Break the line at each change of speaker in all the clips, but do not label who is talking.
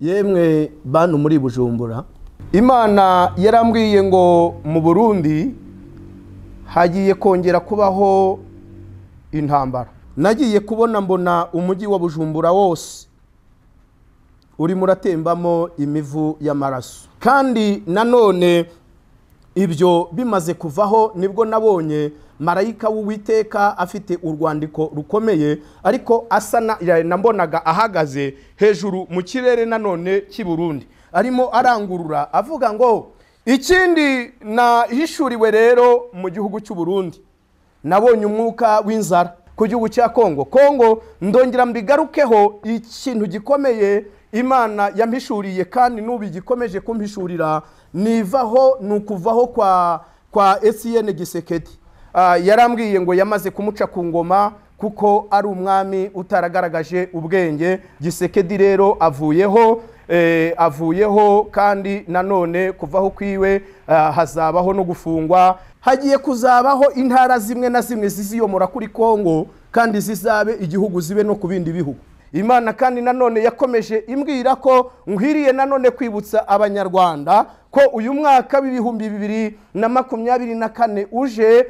Yemwe bantu muri Bujumbura, Imana yarambwiye ngo mu Burundi hagiye kongera kubaho intambara. Nagiye kubona mbona umujyi wa Bujumbura wose uri muratembamo imivu y'amaraso. Kandi nanone ibyo bimaze kuvaho nibwo nabonye marayika w'Uwiteka afite urwandiko rukomeye, ariko asa nambonaga ahagaze hejuru mu kirere nanone cy'i Burundi, arimo arangurura avuga ngo ikindi nahishuriwe rero mu gihugu cy'u Burundi, nabonye umwuka w'inzara ku gihugu cya Kongo. Kongo ndongera mbigarukeho, ikintu gikomeye Imana yampishuriye kandi n'ubu igikomeje kumpishurira nivaho nukuvaho kwa Etienne Gisekedi. Yarambwiye ngo yamaze kumuca ku ngoma kuko ari umwami utaragaragaje ubwenge. Gisekedi rero avuyeho, avuyeho kandi nanone kuvaho kwiwe hazabaho no gufungwa. Hagiye kuzabaho intara zimwe na zimwe ziziyomora kuri Kongo kandi zizabe igihugu zibe no kubindi bihugu. Imana kandi nanone yakomeje imbwira ko nkwiriye nanone kwibutsa abanyarwanda ko uyu mwaka w'2024 uje,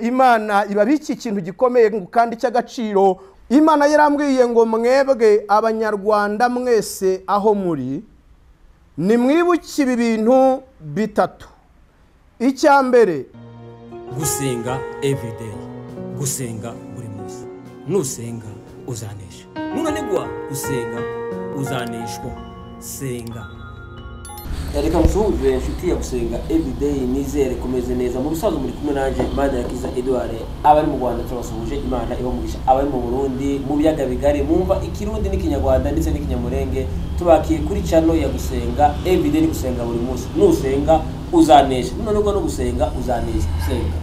Imana ibabiki ikintu gikomeye kandi cy'agaciro. Imana yarambwiye ngo mwebwe abanyarwanda mwese aho muri nimwibuke ibi bintu bitatu. Icya mbere,
gusenga everyday, gusenga buri munsi. Nusenga uzanesha, nunanigwa gusenga uzaneshwa. Senga. Reka musuhuze inshuti ya gusenga everyday, nizere kumeze neza. Mu bisanzwe muri kumwe nanje Manirakiza Edouard. Abari mu Rwanda turabasuhuje, Imana ibamugisha. Abari mu Burundi, mu biyaga bigari, mumva ikirundi n'ikinyarwanda ndetse n'ikinyamurenge, tubakiye kuri channel ya gusenga everyday, ni gusenga buri munsi. Nusenga uzanesha, nunanigwa no gusenga uzanesha. Senga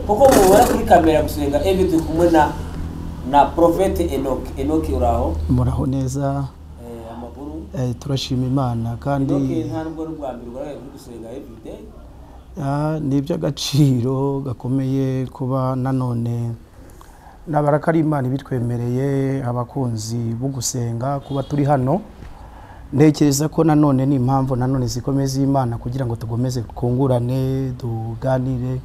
kuko mubona kuri kamera gusenga everyday kumwe na Prophète Enoch. Enoch uraho?
Muraho neza.
Amakuru?
Turashima Imana kandi
Enoch nta nubwo rwa mbere ugaragaye kuri gusenga everyday.
Ni iby'agaciro gakomeye kuba nanone nabarakari Imana bitwemereye abakunzi bo gusenga kuba turi hano. Ntekereza ko nanone ni impamvu nanone zikomeza Imana kugira ngo tugomeze twungurane, tuganire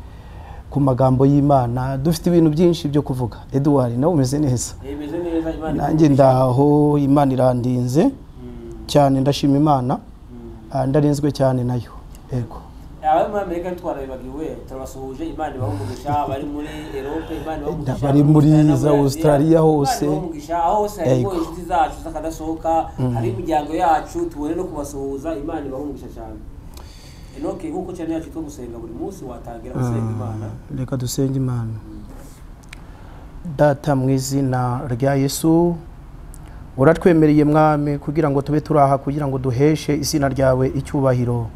ku magambo y'Imana. Dufite ibintu byinshi byo kuvuga. Edouard nawe umeze neza?
Meze neza, Imana
nanjye ndaho, Imana irandinze cyane, ndashima Imana. Ndarinzwe cyane nayo. Yego.
Abari muri Amerika twarabibagiwe, turabasuhuje, Imana ibahe umugisha. Abari muri Europe, Imana ibahe umugisha.
Abari muri za Australia hose,
Imana ibahe umugisha. Aho hose harimo inshuti zacu z'akadasohoka, hari imiryango yacu, tubone no kubasuhuza. Imana ibahe umugisha cyane. Enoch, nkuko cyane yacu two gusenga buri munsi, watangira gusenga Imana.
Reka dusenge Imana. Data mu izina rya Yesu, uratwemereye Mwami kugira ngo tube turaha kugira ngo duheshe izina ryawe icyubahiro.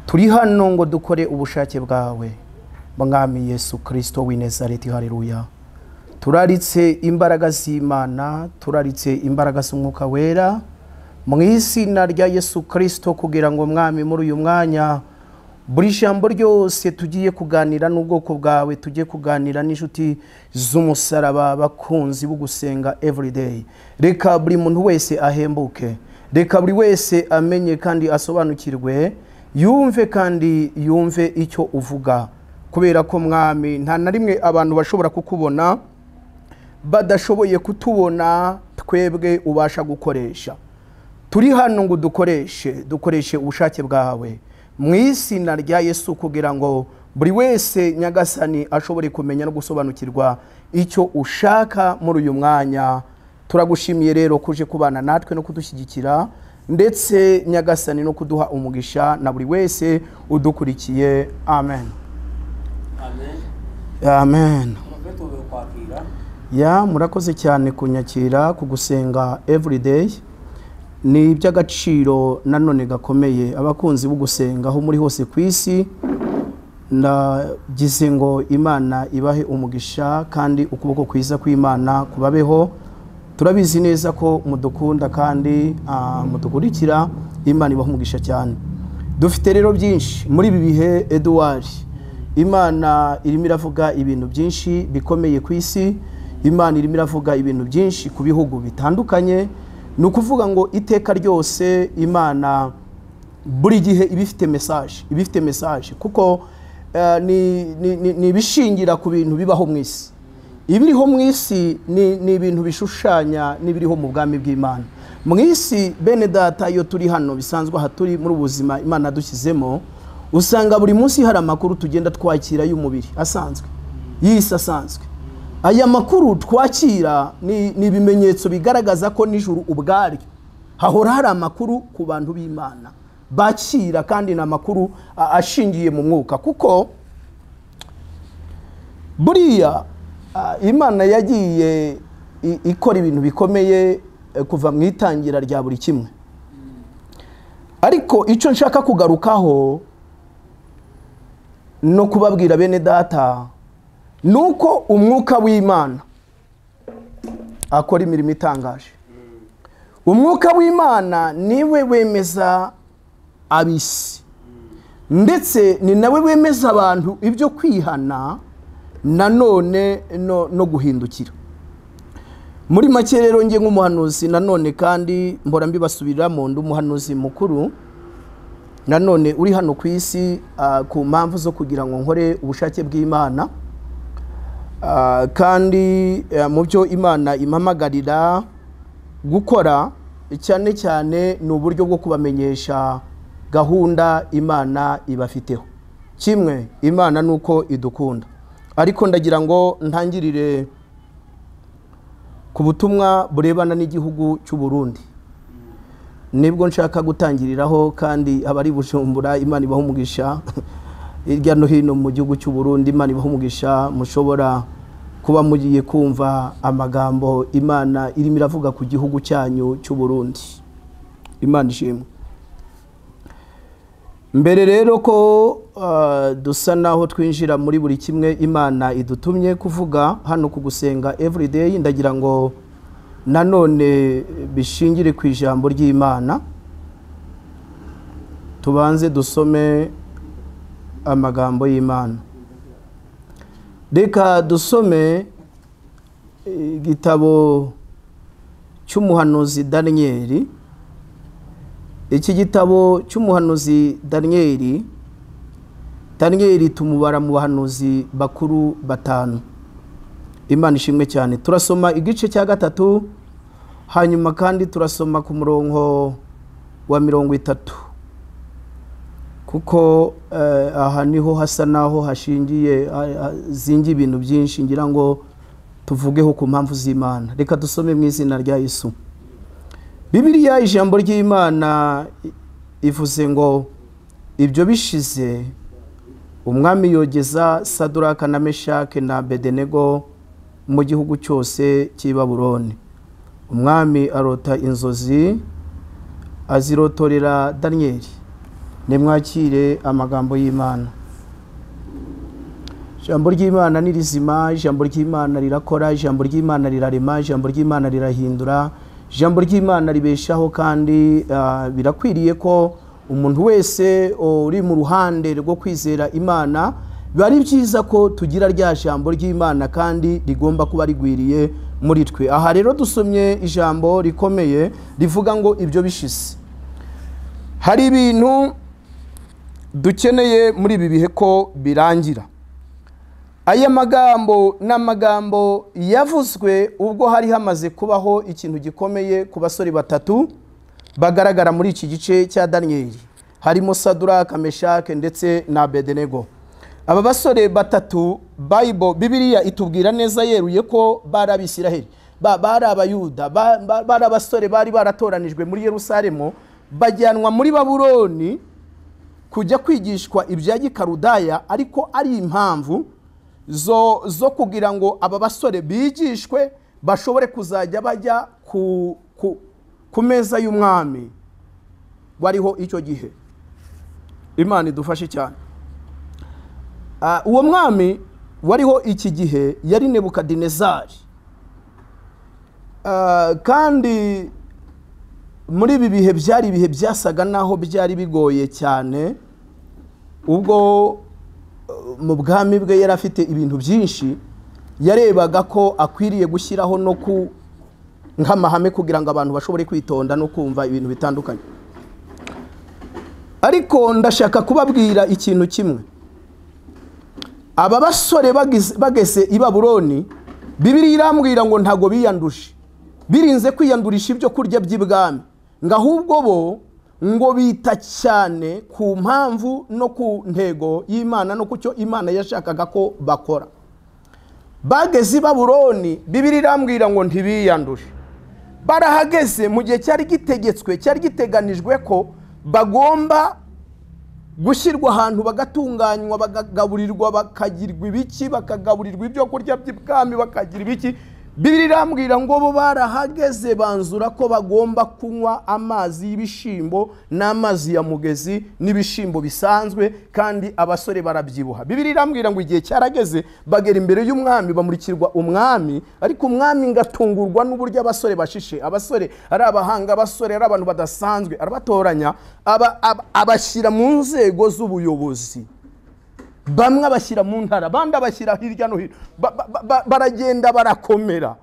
Turi hano ngo dukore ubushake bwawe Mwami Yesu Kristo w'i Nazareti. Haleluya. Turaritse imbaraga z'Imana, turaritse imbaraga z'Umwuka Wera mu izina rya Yesu Kristo, kugira ngo Mwami muri uyu mwanya buri jambo ryose tugiye kuganira n'ubwoko bwawe, tugiye kuganira n'inshuti z'umusaraba bakunzi bo gusenga everyday. Reka buri muntu wese ahembuke, reka buri wese amenye kandi asobanukirwe, yumve kandi yumve icyo uvuga, kubera ko Mwami nta na rimwe abantu bashobora kukubona badashoboye kutubona twebwe ubasha gukoresha. Turi hano ngo dukoreshe ubushake bwawe mu izina rya Yesu, kugira ngo buri wese Nyagasani ashobore kumenya no gusobanukirwa icyo ushaka muri uyu mwanya. Turagushimiye rero kuje kubana natwe no kudushyigikira, ndetse Nyagasani no kuduha umugisha na buri wese udukurikiye. Amen.
Amen.
Amen. Ya murakoze cyane kunyakira kugusenga everyday. Ni iby'agaciro nanone gakomeye abakunzi bo gusenga aho muri hose ku isi. Ndagize ngo Imana ibahe umugisha kandi ukuboko kwiza kw'Imana kubabeho. Turabizi neza ko mudukunda kandi mudukurikira. Imana ibahe umugisha cyane. Dufite rero byinshi muri ibi bihe Edouard. Imana irimo iravuga ibintu byinshi bikomeye ku isi. Imana irimo iravuga ibintu byinshi ku bihugu bitandukanye. Ni ukuvuga ngo iteka ryose Imana buri gihe ibifite message, ibifite message, kuko ni ibishingira ku bintu bibaho mu isi. Ibiriho mu isi ni ibintu bishushanya n'ibiriho mu bwami bw'Imana. Mu isi bene data, iyo turi hano bisanzwe, aha turi muri ubuzima Imana dushyizemo, usanga buri munsi hari amakuru tugenda twakira y'umubiri asanzwe, y'isi asanzwe. Aya makuru twakira ni ibimenyetso bigaragaza ko nijuru ubwaryo hahora hari amakuru ku bantu b'Imana bakira, kandi ni amakuru ashingiye mu mwuka. Kuko buriya Imana yagiye ikora ibintu bikomeye kuva mu itangira rya buri kimwe. Ariko icyo nshaka kugarukaho no kubabwira bene data nuko umwuka w'Imana akora imirimo itangaje. Umwuka w'Imana niwe wemeza abisi, ndetse ni nawe wemeza abantu ibyo kwihana nanone no guhindukira. Muri make rero nge nk'umuhanuzi nanone kandi mbora mbibasubiramo, ndi umuhanuzi mukuru nanone uri hano ku isi ku mpamvu zo kugira ngo nkore ubushake bw'Imana, kandi mu byo Imana impamagarira gukora cyane cyane ni uburyo bwo kubamenyesha gahunda Imana ibafiteho. Kimwe, Imana nuko idukunda. Ariko ndagira ngo ntangirire ku butumwa burebana n'igihugu cy'u Burundi. Nibwo nshaka gutangiriraho, kandi abari Bujumbura Imana ibaha umugisha, hirya no hino mu gihugu cy'u Burundi Imana ibaha umugisha, mushobora kuba mugiye kumva amagambo Imana irimo iravuga ku gihugu cyanyu cy'u Burundi. Imana ishimwe. Mbere rero ko dusa naho twinjira muri buri kimwe Imana idutumye kuvuga hano ku gusenga everyday, ndagira ngo nanone bishingire ku ijambo ry'Imana. Tubanze dusome amagambo y'Imana. Reka dusome igitabo cy'umuhanuzi Daniyeli. Iki gitabo cy'umuhanuzi Daniyeli, Daniyeli tumubara mu bahanuzi bakuru batanu. Imana ishimwe cyane. Turasoma igice cya 3, hanyuma kandi turasoma ku murongo wa 30, kuko aha niho hasa naho hashingiye zingi ibintu byinshi ngira ngo tuvugeho ku mpamvu z'Imana. Reka dusome mu izina rya Yesu. Bibiliya ijambo ry'Imana ivuze ngo ibyo bishize umwami yogeza Saduraka na Meshake na Abedenego mu gihugu cyose cy'i Babuloni. Umwami arota inzozi azirotorera Daniyeli. Nimwakire amagambo y'Imana. Ijambo ry'Imana ni rizima, ijambo ry'Imana rirakora, ijambo ry'Imana rirarema, ijambo ry'Imana rirahindura, ijambo ry'Imana ribeshaho, kandi birakwiriye ko umuntu wese uri mu ruhande rwo kwizera Imana, biba ari byiza ko tugira rya jambo ry'Imana kandi rigomba kuba rigwiriye muri twe. Aha rero dusomye ijambo rikomeye rivuga ngo ibyo bishize. Hari ibintu dukeneye muri ibi bihe ko birangira. Aya magambo n'amagambo yavuzwe ubwo hari hamaze kubaho ikintu gikomeye ku basore batatu bagaragara muri iki gice cya Daniyeli, harimo Saduraka, Meshake ndetse na Abedenego. Aba basore batatu Bible Bibiliya itubwira neza yeruye ko bari Abisiraheli, bari Abayuda, bari abasore bari baratoranijwe muri Yerusalemu bajyanwa muri Babuloni kujya kwigishwa ibya Gikarudaya, ariko ari impamvu zo kugira ngo aba basore bigishwe bashobore kuzajya bajya ku meza y'umwami wariho icyo gihe. Imana idufashe cyane. Uwo mwami wariho iki gihe yari Nebukadinezari. Kandi muri ibi bihe byari ibihe byasaga naho byari bigoye cyane, ubwo mu bwami bwe yari afite ibintu byinshi yarebaga ko akwiriye gushyiraho no nk'amahame kugira ngo abantu bashobore kwitonda no kumva ibintu bitandukanye. Ariko ndashaka kubabwira ikintu kimwe. Aba basore bageze i Babuloni, Bibiliya irambwira ngo ntago biyanduje, birinze kwiyandurisha ibyo kurya by'ibwami, ngo ahubwo bo ngo bita cyane ku mpamvu no ku ntego y'Imana no ku cyo Imana yashakaga ko bakora. Bageze i Babuloni, Bibiliya irambwira ngo ntibiyanduje. Barahageze mu gihe cyari gitegetswe, cyari giteganijwe ko bagomba gushyirwa ahantu bagatunganywa, bakagaburirwa, bakagirwa ibiki, bakagaburirwa ibyo kurya by'ibwami, bakagira ibiki. Bibiliya irambwira ngo bo barahageze banzura ko bagomba kunywa amazi y'ibishimbo n'amazi ya mugezi n'ibishimbo bisanzwe, kandi abasore barabyibuha. Bibiliya irambwira ngo igihe cyarageze bagera imbere y'umwami, bamurikirwa umwami, ariko umwami ngatungurwa n'uburyo abasore bashishe, abasore ari abahanga, abasore ari abantu badasanzwe, arabatoranya abashyira mu nzego z'ubuyobozi. Bamwe abashyira mu ntara, abandi abashyira hirya no hino, baragenda barakomera.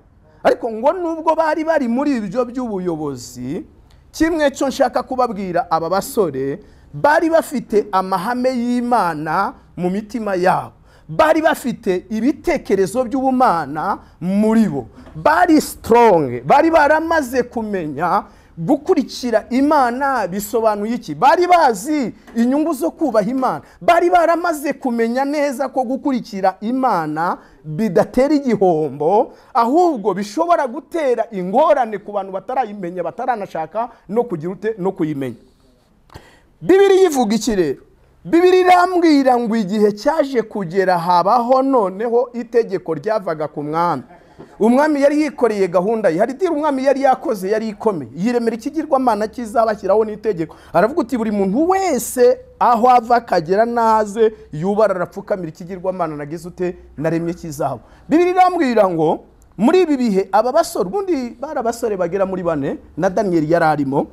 Ariko ngo nubwo bari bari muri ibyo by'ubuyobozi, kimwe cyo nshaka kubabwira, aba basore bari bafite amahame y'Imana mu mitima yabo, bari bafite ibitekerezo by'ubumana muri bo, bari strong, bari baramaze kumenya gukurikira Imana bisobanuye iki, bari bazi inyungu zo kubaha Imana, bari baramaze kumenya neza ko gukurikira Imana bidatera igihombo, ahubwo bishobora gutera ingorane ku bantu batarayimenya, bataranashaka no kugira ute no kuyimenya. Bibiliya ivuga iki rero? Bibiliya irambwira ngo igihe cyaje kugera habaho noneho itegeko ryavaga ku mwami. Umwami yari yikoreye gahunda ye, hari dira umwami yari yakoze yari ikomeye, yiremera ikigirwamana kizabashyiraho n'itegeko. Aravuga uti buri muntu wese aho ava akagera naze yubara arapfukamira ikigirwamana nagize ute naremye kizabo. Bibiliya irambwira ngo muri ibi bihe aba basore, ubundi bari abasore bagera muri bane na Daniel yari arimo,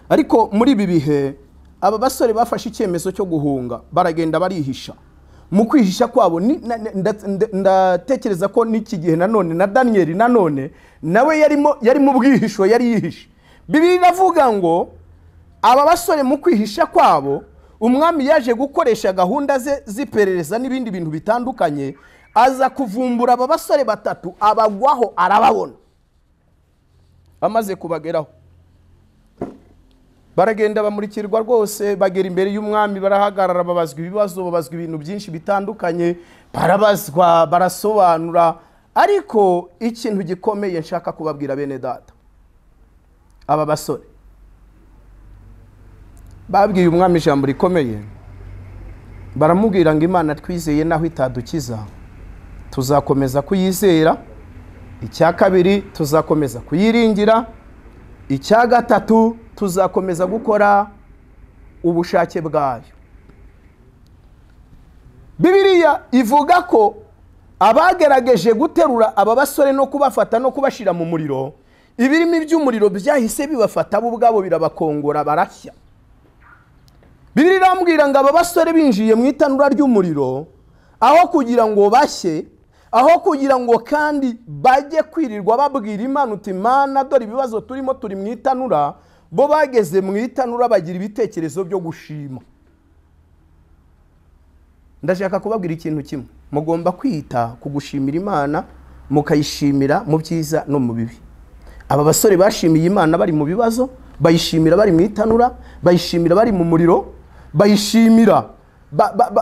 ariko muri ibi bihe aba basore bafashe icyemezo cyo guhunga, baragenda barihisha. Mu kwihisha kwabo ndatekereza ko n'iki gihe nanone na Daniel nanone nawe yari mu bwihisho, yari yihishe. Bibiliya iravuga ngo aba basore mu kwihisha kwabo, umwami yaje gukoresha gahunda ze z'iperereza n'ibindi bintu bitandukanye, aza kuvumbura aba basore batatu, abagwaho arababona. Amaze kubageraho baragenda bamurikirwa rwose, bagera imbere y'umwami barahagarara, babazwa ibibazo, babazwa ibintu byinshi bitandukanye, barabazwa, barasobanura. Ariko ikintu gikomeye nshaka kubabwira bene data, aba basore babwiye umwami ijambo rikomeye, baramubwira ngo Imana twizeye naho itadukiza tuzakomeza kuyizera, icya kabiri tuzakomeza kuyiringira, icya gatatu tuzakomeza gukora ubushake bwayo. Bibiliya ivuga ko abagerageje guterura aba basore no kubafata no kubashira mu muriro, ibirimi by'umuriro byahise bibafata bo ubwabo birabakongora barashya. Bibiliya irambwira ngo aba basore binjiye mu itanura ry'umuriro, aho kugira ngo bashye, aho kugira ngo kandi bajye kwirirwa babwira Imana uti Mana dore ibibazo turimo, turi mu itanura, bo bageze mu itanura bagira ibitekerezo byo gushima. Ndashaka kubabwira ikintu kimwe, mugomba kwita ku gushimira Imana, mukayishimira mu byiza no mu bibi. Aba basore bashimiye Imana bari mu bibazo, bayishimira bari mu itanura, bayishimira bari mu muriro, bayishimira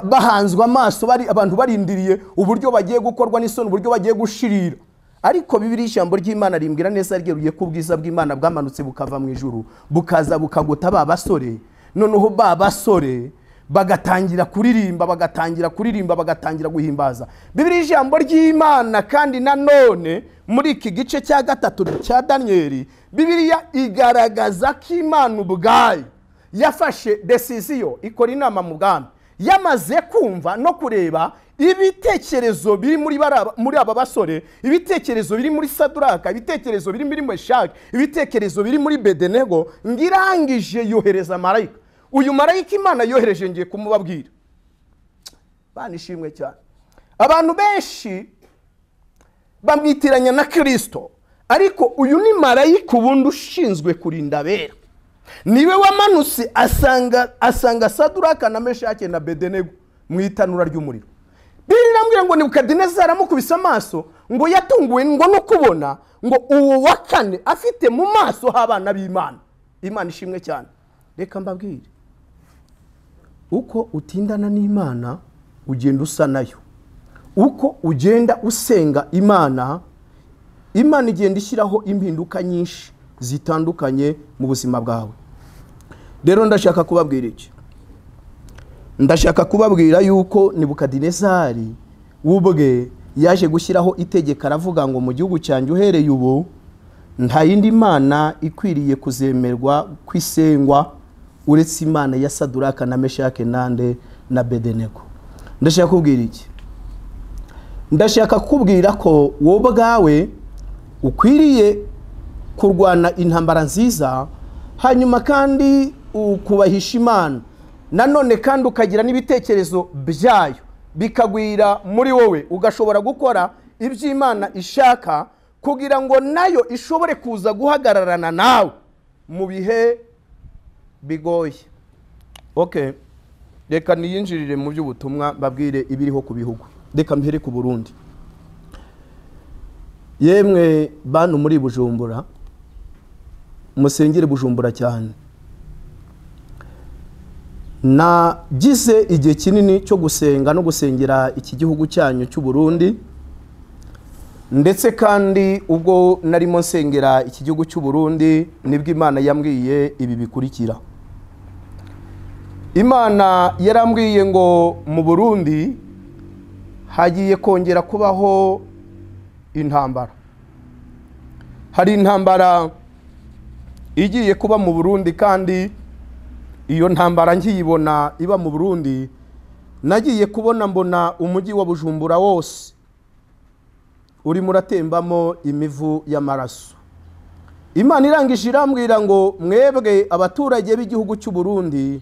bahanzwe amaso, bari abantu barindiriye uburyo bagiye gukorwa n'isoni, uburyo bagiye gushirira. Ariko Bibiliya ijambo ry'Imana rimbwira neza ryeruye ko ubwiza bw'Imana bwamanutse bukava mu ijuru, bukaza bukagota ba basore. Noneho ba basore bagatangira kuririmba, bagatangira kuririmba, bagatangira guhimbaza. Bibiliya ijambo ry'Imana kandi nanone muri iki gice cya gatatu cya Daniel, Bibiliya igaragaza ko Imana ubwayo yafashe decision, ikora inama mu bwami, yamaze kumva no kureba ibitekerezo biri muri aba basore, ibitekerezo biri muri Saduraka, ibitekerezo biri muri Meshaki, ibitekerezo biri muri Bedenego, ngirangije yohereza marayika. Uyu marayika Imana yohereje ngiye kumubabwira. Banishimwe cyane. Abantu benshi bamwitiranya na Kristo, Ariko uyu ni marayika ubundi ushinzwe kurinda abera, niwe wamanutse asanga Saduraka na Meshake na Bedenego mu itanura ry'umuriro. Bibiliya irambwira ngo Nebukadinezari aramukubise amaso, ngo yatunguwe ngo no kubona ngo uwo wa kane afite mu maso h'abana b'Imana. Imana ishimwe cyane. Reka mbabwire, uko utindana n'Imana ugenda usa nayo, uko ugenda usenga Imana, Imana igenda ishyiraho impinduka nyinshi zitandukanye mu buzima bwawe. Rero ndashaka kubabwira iki? Ndashaka kubabwira yuko Nebukadinezari ubwe yaje gushyiraho itegeko, aravuga ngo mu gihugu cyanjye uhereye ubu nta yindi mana ikwiriye kuzemerwa kwisengwa uretse Imana ya Saduraka na Meshake nande na Bedenego. Ndashaka kubwira iki? Ndashaka kubwira ko wowe ubwawe ukwiriye kurwana intambara nziza, hanyuma kandi ukubahisha Imana, nanone kandi ukagira n'ibitekerezo byayo bikagwira muri wowe, ugashobora gukora iby'Imana ishaka kugira ngo nayo ishobore kuza guhagararana nawe mu bihe bigoye. Okay, reka niyinjirire mu by'ubutumwa babwire ibiriho ku bihugu. Reka mpere ku Burundi. Yemwe bantu muri Bujumbura, musengere Bujumbura cyane. Nagize igihe kinini cyo gusenga no gusengera iki gihugu cyanyu cy'u Burundi, ndetse kandi ubwo narimo nsengera iki gihugu cy'u Burundi nibwo Imana yambwiye ibi bikurikira. Imana yarambwiye ngo mu Burundi hagiye kongera kubaho intambara. Hari intambara igiye kuba mu Burundi, kandi iyo ntambara nkiyibona iba mu Burundi, nagiye kubona mbona umujyi wa Bujumbura wose urimo uratembamo imivu y'amaraso. Imana irangije irambwira ngo mwebwe abaturage b'igihugu cy'u Burundi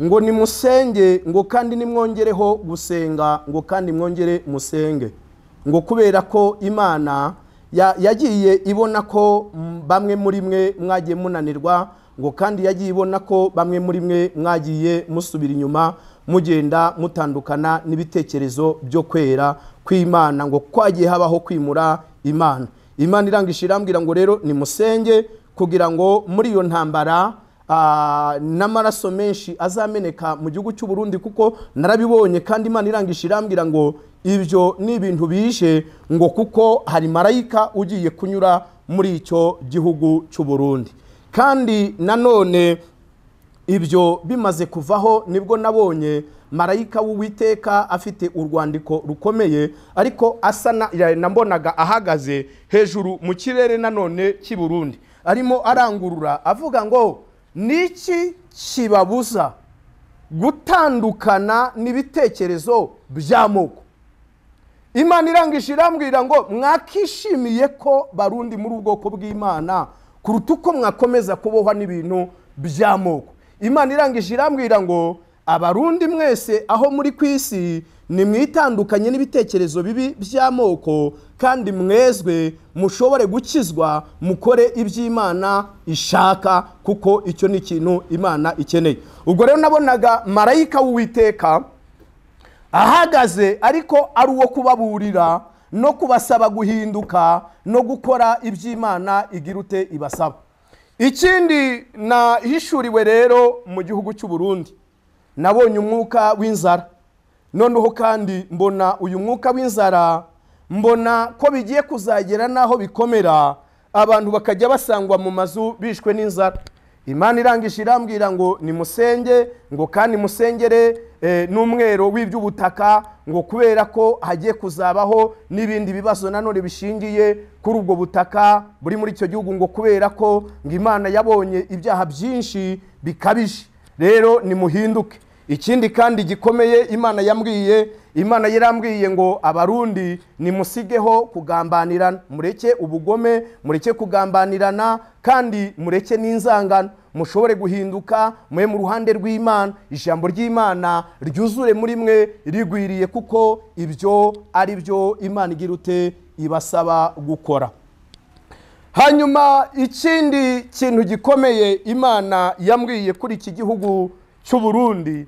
ngo nimusenge, ngo kandi nimwongereho gusenga, ngo kandi mwongere musenge, ngo kubera ko Imana yagiye ibona ko bamwe muri mwe mwagiye munanirwa, ngo kandi yagiye ibona ko bamwe muri mwe mwagiye musubira inyuma mugenda mutandukana n'ibitekerezo byo kwera kw'Imana, ngo kwagiye habaho kwimura Imana. Imana irangije irambwira ngo rero nimusenge kugira ngo muri iyo ntambara n'amaraso menshi azameneka mu gihugu cy'u Burundi, kuko narabibonye. Kandi Imana irangije irambwira ngo ibyo ni ibintu bije, ngo kuko hari marayika ugiye kunyura muri icyo gihugu cy'u Burundi. Kandi nanone ibyo bimaze kuvaho nibwo nabonye marayika w'Uwiteka afite urwandiko rukomeye, ariko asa nambonaga ahagaze hejuru mu kirere nanone cy'i Burundi, arimo arangurura avuga ngo niki kibabuza gutandukana n'ibitekerezo by'amoko? Imana irangije irambwira ngo mwakishimiye ko Barundi muri ubwoko bw'Imana kuruta uko mwakomeza kubohwa n'ibintu by'amoko. Imana irangije irambwira ngo Abarundi mwese aho muri kwisi nimwitandukanye n'ibitekerezo bibi by'amoko, kandi mwezwe mushobore gukizwa mukore iby'Imana ishaka, kuko icyo ni ikintu Imana ikeneye. Ubwo rero nabonaga marayika w'Uwiteka ahagaze, ariko ari uwo kubaburira no kubasaba guhinduka no gukora iby'Imana igirute ibasaba. Ikindi nahishuriwe rero mu gihugu cy'u Burundi, nabonye umwuka w'inzara. Noneho kandi mbona uyu mwuka w'inzara, mbona ko bigiye kuzagera naho bikomera, abantu bakajya basangwa mu mazu bishwe n'inzara. Imana irangije irambwira ngo nimusenge, ngo kandi musengere n'umwero w'iby'ubutaka, ngo kubera ko hagiye kuzabaho n'ibindi bibazo nanone bishingiye kuri ubwo butaka buri muri icyo gihugu, ngo kubera ko ngo Imana yabonye ibyaha byinshi bikabije, rero nimuhinduke. Ikindi kandi gikomeye Imana yambwiye, Imana yarambwiye ngo Abarundi nimusigeho kugambanirana, mureke ubugome, mureke kugambanirana, kandi mureke n'inzangano, mushobore guhinduka mwe mu ruhande rw'Imana, ijambo ry'Imana ryuzure muri mwe rigwiriye, kuko ibyo ari byo Imana igirute ibasaba gukora. Hanyuma ikindi kintu gikomeye Imana yambwiye kuri iki gihugu cy'u Burundi,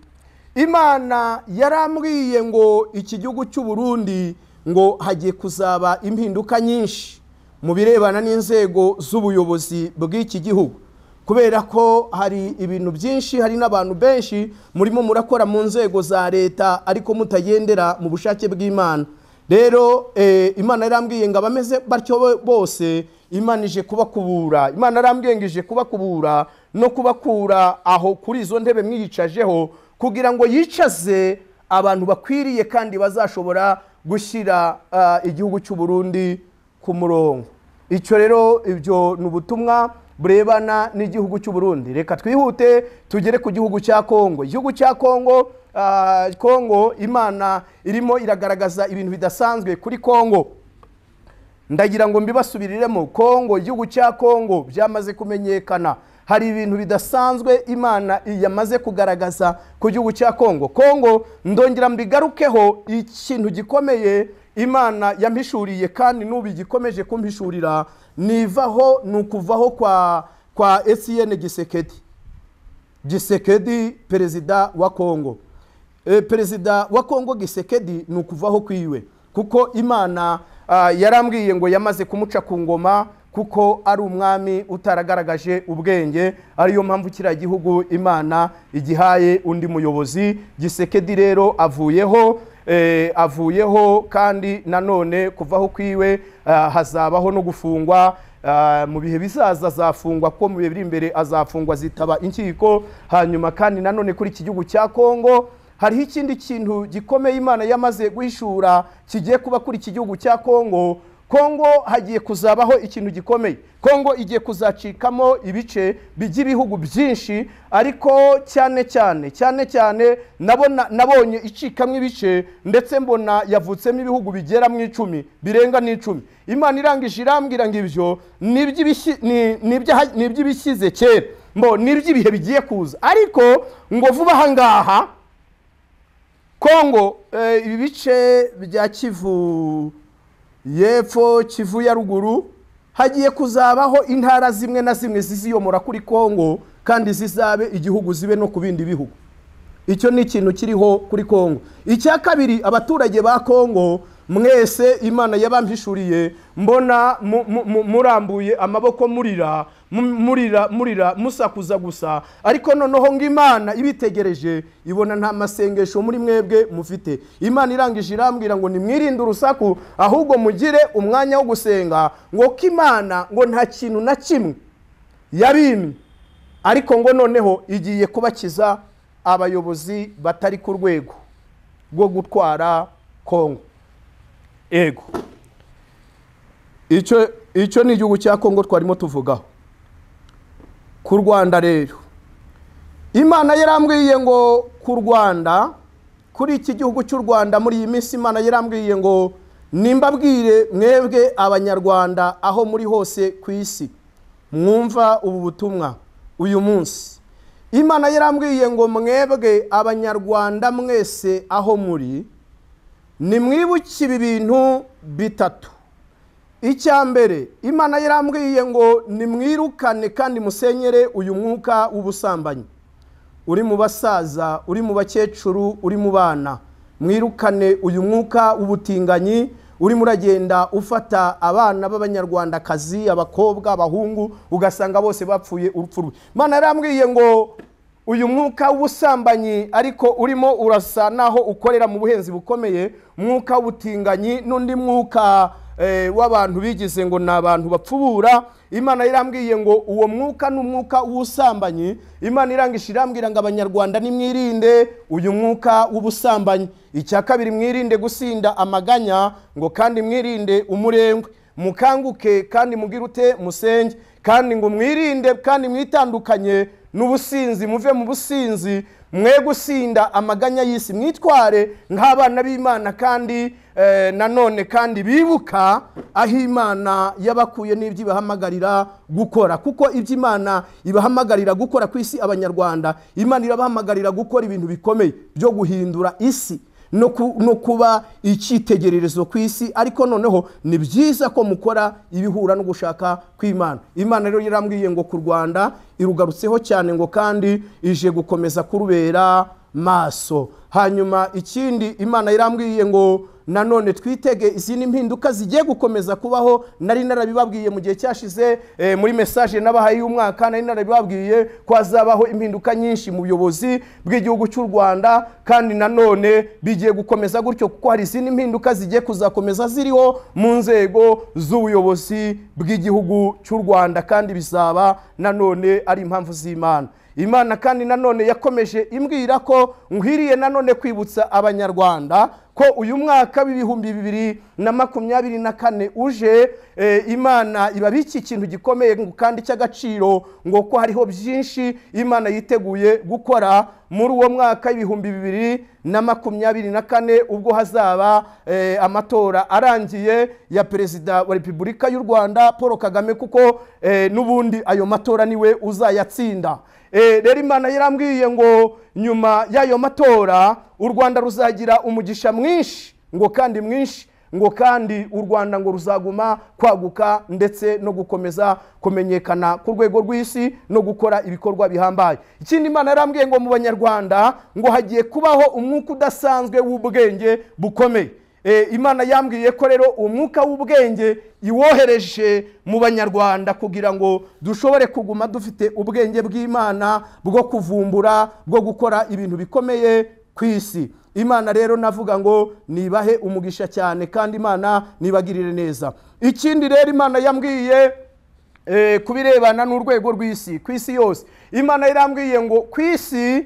Imana yarambwiye ngo iki gihugu cy'u Burundi ngo hagiye kuzaba impinduka nyinshi mu birebana n'inzego z'ubuyobozi bw'iki gihugu, kubera ko hari ibintu byinshi, hari n'abantu benshi murimo murakora mu nzego za leta ariko mutagendera mu bushake bw'Imana. Rero Imana yarambwiye ngo abameze batyo bose Imana ije kubakubura. Imana yarambwiye ngo ije kubakubura no kubakura aho kuri izo ntebe mwiyicajeho, kugira ngo yicaze abantu bakwiriye kandi bazashobora gushyira igihugu cy'u Burundi ku murongo. Icyo rero ibyo ni ubutumwa burebana n'igihugu cy'u Burundi. Reka twihute tugere ku gihugu cya Kongo. Igihugu cya Kongo, Kongo Imana irimo iragaragaza ibintu bidasanzwe kuri Kongo. Ndagira ngo mbibasubiriremo. Kongo, igihugu cya Kongo byamaze kumenyekana, hari ibintu bidasanzwe Imana yamaze kugaragaza ku gihugu cya Kongo. Kongo ndongera mbigarukeho, ikintu gikomeye Imana yampishuriye kandi n'ubu igikomeje kumpishurira nivaho, ni ukuvaho kwa Etienne Gisekedi. Gisekedi perezida wa Kongo. Perezida wa Kongo Gisekedi ni ukuvaho kwiwe, kuko Imana yarambwiye ngo yamaze kumuca ku ngoma, kuko ari umwami utaragaragaje ubwenge, ariyo mpamvu kiriya gihugu Imana igihaye undi muyobozi. Gisekedi rero avuyeho, avuyeho kandi nanone kuvaho kwiwe hazabaho no gufungwa. Mu bihe bizaza azafungwa, ko mu bihe biri imbere azafungwa zitaba inkiko. Hanyuma kandi nanone kuri iki gihugu cya Kongo hariho ikindi kintu gikomeye Imana yamaze guhishura kigiye kuba kuri iki gihugu cya Kongo. Kongo hagiye kuzabaho ikintu gikomeye. Kongo igiye kuzacikamo ibice by'ibihugu byinshi, ariko cyane cyane cyane cyane nabona nabonye icikamwe ibice, ndetse mbona yavutsemo ibihugu bigera mu 10, birenga n'10. Imana irangije irambwira ngo ibyo niby'ibishyize kera, mbo niby'ibihe bigiye kuza, ariko ngo vuba aha ngaha Kongo ibi bice bya Kivu yepfo, Kivu ya ruguru, hagiye kuzabaho intara zimwe na zimwe ziziyomora kuri Kongo kandi zizabe igihugu, zibe no ku bindi bihugu. Icyo ni ikintu kiriho kuri Kongo. Icya kabiri, abaturage ba Kongo mwese Imana yabampishuriye, mbona murambuye amaboko murira murira murira musakuza gusa, ariko noneho ngo Imana ibitegereje ibona nta masengesho muri mwebwe mufite. Imana irangije irambwira ngo nimwirinde urusaku, ahubwo mugire umwanya wo gusenga, ngo ko Imana ngo nta kintu na kimwe yabimye, ariko ngo noneho igiye kubakiza abayobozi batari ku rwego rwo gutwara Kongo. Ego, icyo ni igihugu cya Kongo twarimo tuvugaho. Ku Rwanda rero Imana yarambwiye ngo ku Rwanda, kuri iki gihugu cy'u Rwanda muri iyi minsi Imana yarambwiye ngo nimbabwire mwebwe Abanyarwanda aho muri hose ku isi mwumva ubu butumwa uyu munsi. Imana yarambwiye ngo mwebwe Abanyarwanda mwese aho muri nimwibuke ibi bintu bitatu. Icya mbere, Imana yarambwiye ngo nimwirukane kandi musenyere uyu mwuka w'ubusambanyi uri mu basaza, uri mu bakecuru, uri mu bana. Mwirukane uyu mwuka w'ubutinganyi uri muragenda ufata abana b'abanyarwandakazi, abakobwa, abahungu, ugasanga bose bapfuye urupfu rubi. Imana yarambwiye ngo uyu mwuka w'ubusambanyi ariko urimo urasa naho ukorera mu buhenzi bukomeye, mwuka w'ubutinganyi n'undi mwuka w'abantu bigize ngo ni abantu bapfubura. Imana irambwiye ngo uwo mwuka n'umwuka w'ubusambanyi. Imana irangisha irambwira ngo Abanyarwanda nimwirinde uyu mwuka w'ubusambanyi. Icya kabiri, mwirinde gusinda amaganya, ngo kandi mwirinde umurengwe, mukanguke kandi mugirute musenge, kandi ngo mwirinde kandi mwitandukanye n'ubusinzi, muve mu businzi, mwe gusinda amaganya y'isi, mwitware nk'abana b'Imana kandi nanone kandi bibuka aho Imana yabakuye n'ibyo ibahamagarira gukora. Kuko ibyo Imana ibahamagarira gukora ku isi, Abanyarwanda, Imana irabahamagarira gukora ibintu bikomeye byo guhindura isi. no kuba icyitegererezo ku isi, ariko noneho ni byiza ko mukora ibihura no gushaka kw'Imana. Imana rero yarambwiye ngo ku Rwanda irugarutseho cyane, ngo kandi ije gukomeza kurubera maso. Hanyuma ikindi Imana yarambwiye ngo nanone twitege izindi mpinduka zigiye gukomeza kubaho. Nari narabibabwiye mu gihe cyashize, muri message nabahaye y'umwaka, nari narabibabwiye ko hazabaho impinduka nyinshi mu buyobozi bw'igihugu cy'u Rwanda, kandi nanone bigiye gukomeza gutyo kuko hari izindi mpinduka zigiye kuzakomeza ziriho mu nzego z'ubuyobozi bw'igihugu cy'u Rwanda, kandi bizaba nanone ari impamvu z'Imana. Imana kandi nanone yakomeje imbwira ko nkwiriye nanone kwibutsa Abanyarwanda ko uyu mwaka w'2024 uje, Imana ibabiki ikintu gikomeye kandi cy'agaciro, ngo ko hariho byinshi Imana yiteguye gukora muri uwo mwaka w'2024, ubwo hazaba amatora arangiye ya Perezida wa Repubulika y'u Rwanda Paul Kagame, kuko n'ubundi ayo matora niwe uzayatsinda. Rero Imana yarambwiye ngo nyuma y'ayo matora u Rwanda ruzagira umugisha mwinshi, ngo kandi mwinshi, ngo kandi u Rwanda ngo ruzaguma kwaguka ndetse no gukomeza kumenyekana ku rwego rw'isi no gukora ibikorwa bihambaye. Ikindi Imana yarambwiye ngo mu Banyarwanda ngo hagiye kubaho umwuka udasanzwe w'ubwenge bukomeye. Imana yambwiye ko rero umwuka w'ubwenge iwohereje mu Banyarwanda kugira ngo dushobore kuguma dufite ubwenge bw'Imana bwo kuvumbura, bwo gukora ibintu bikomeye ku isi. Imana rero navuga ngo nibahe umugisha cyane, kandi Imana nibagirire neza. Ikindi rero Imana yambwiye kubirebana n'urwego rw'isi, ku isi yose. Imana yarambwiye ngo ku isi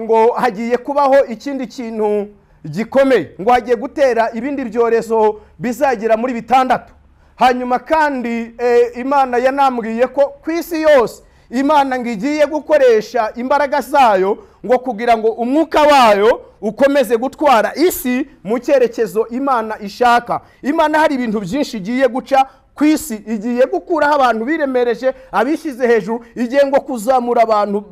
ngo hagiye kubaho ikindi kintu gikomeye, ngo hagiye gutera ibindi byorezo bizagera muri 6. Hanyuma kandi Imana yanambwiye ko ku isi yose Imana ngo igiye gukoresha imbaraga zayo ngo kugira ngo umwuka wayo ukomeze gutwara isi mu cyerekezo Imana ishaka. Imana hari ibintu byinshi igiye guca ku isi, igiye gukuraho abantu biremereje, abishyize hejuru, igiye ngo kuzamura abantu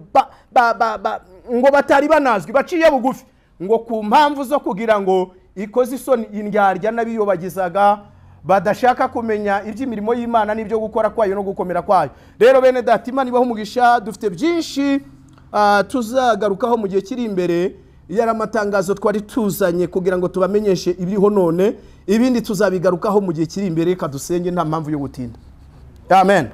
ngo batari banazwi, baciye bugufi, ngo ku mpamvu zo kugira ngo ikoze isoni indyarya n'abiyobagizaga badashaka kumenya iby'imirimo y'Imana n'ibyo gukora kwayo no gukomera kwayo. Rero bene data, Imana ibahe umugisha, dufite byinshi tuzagarukaho mu gihe kiri imbere. Yari amatangazo twari tuzanye kugira ngo tubamenyeshe ibiriho none, ibindi tuzabigarukaho mu gihe kiri imbere. Reka dusenge, nta mpamvu yo gutinda. Amen.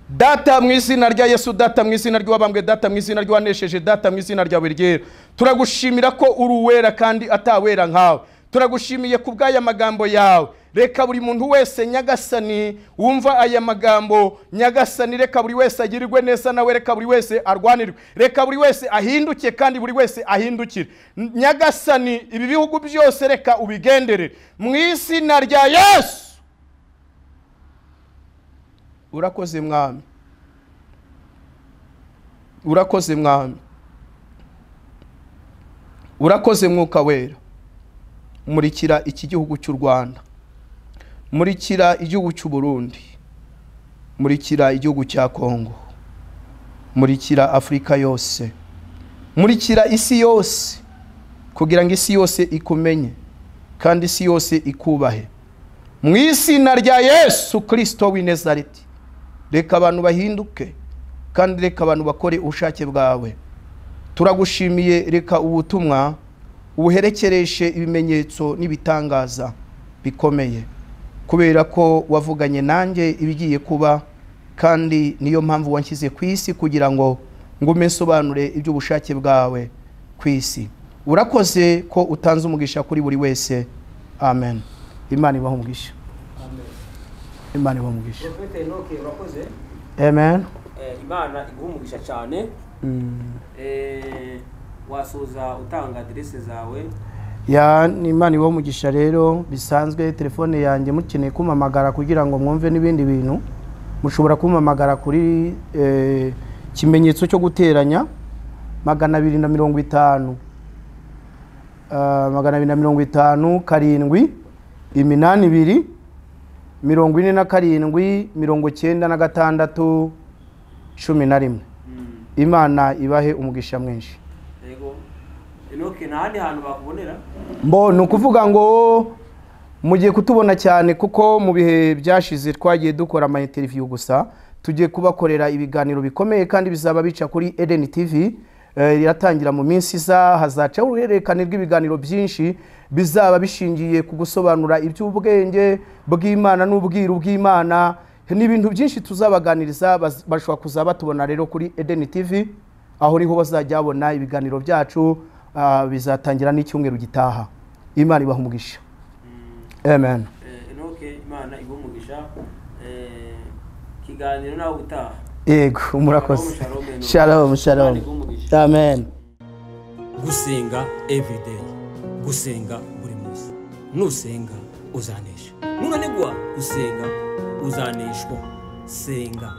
Data mu izina rya Yesu, data mu izina ry'uwabambwe, data mu izina ry'uwanesheje, data mu izina ryawe ryera, turagushimira ko uri uwera kandi atawera nkawe. Turagushimiye ku bw'aya magambo yawe. Reka buri muntu wese Nyagasani wumva aya magambo, Nyagasani reka buri wese agirirwe neza nawe, reka buri wese arwanirwe, reka buri wese ahinduke kandi buri wese ahindukire. Nyagasani ibi bihugu byose reka ubigendere mu izina rya Yesu. Urakoze Mwami, urakoze Mwami, urakoze Mwuka Wera. Murikira iki gihugu cy'u Rwanda, murikira igihugu cy'u Burundi, murikira igihugu cya Kongo, murikira Afrika yose, murikira isi yose, kugira ngo isi yose ikumenye kandi isi yose ikubahe. Mu izina rya Yesu Kristo w'i Nazareti, reka abantu bahinduke kandi reka abantu bakore ubushake bwawe. Turagushimiye, reka ubutumwa ubuherekereshe ibimenyetso n'ibitangaza bikomeye, kubera ko wavuganye nanjye ibigiye kuba, kandi niyo mpamvu wanshyize ku isi kugira ngo ngume nsobanure iby'ubushake bwawe ku isi. Urakoze ko utanze umugisha kuri buri wese. Amen. Imana ibahe umugisha.
Amen.
Imana ibahe umugisha.
Prophet Enoch, urakoze.
Amen.
Imana iguhe umugisha cyane. Wasoza utanga adresse zawe.
Ya, Imana ibahe umugisha. Rero bisanzwe telefone yanjye mukeneye kumpamagara kugira ngo mwumve n'ibindi bintu, mushobora kumpamagara kuri kimenyetso cyo guteranya 250 250 7 82 47 96 11. Imana ibahe umugisha mwinshi.
Yego. Enoke, nta handi hantu bakubonera?
Mbo ni ukuvuga ngo mugiye kutubona cyane, kuko mu bihe byashize twagiye dukora ama interview gusa. Tugiye kubakorera ibiganiro bikomeye kandi bizaba bica kuri Eden TV. Iratangira mu minsi iza, hazacaho uruhererekane rw'ibiganiro byinshi bizaba bishingiye ku gusobanura iby'ubwenge bw'Imana n'ubwiru bw'Imana. Ni ibintu byinshi tuzabaganiriza. Bashobora kuzaba batubona rero kuri Eden TV, aho niho bazajya babona ibiganiro byacu. Bizatangira n'icyumweru gitaha. Imana ibaha umugisha. Amen.
Enoke, Imana iguhe umugisha. Ikiganiro nawe utaha.
Yego, murakoze.
Shalom, shalom, Enoke.
Shalom, shalom.
Imana iguhe umugisha.
Amen.
Gusenga everyday, gusenga buri munsi. Nusenga uzanesha, nunanigwa gusenga uzaneshwa. Senga.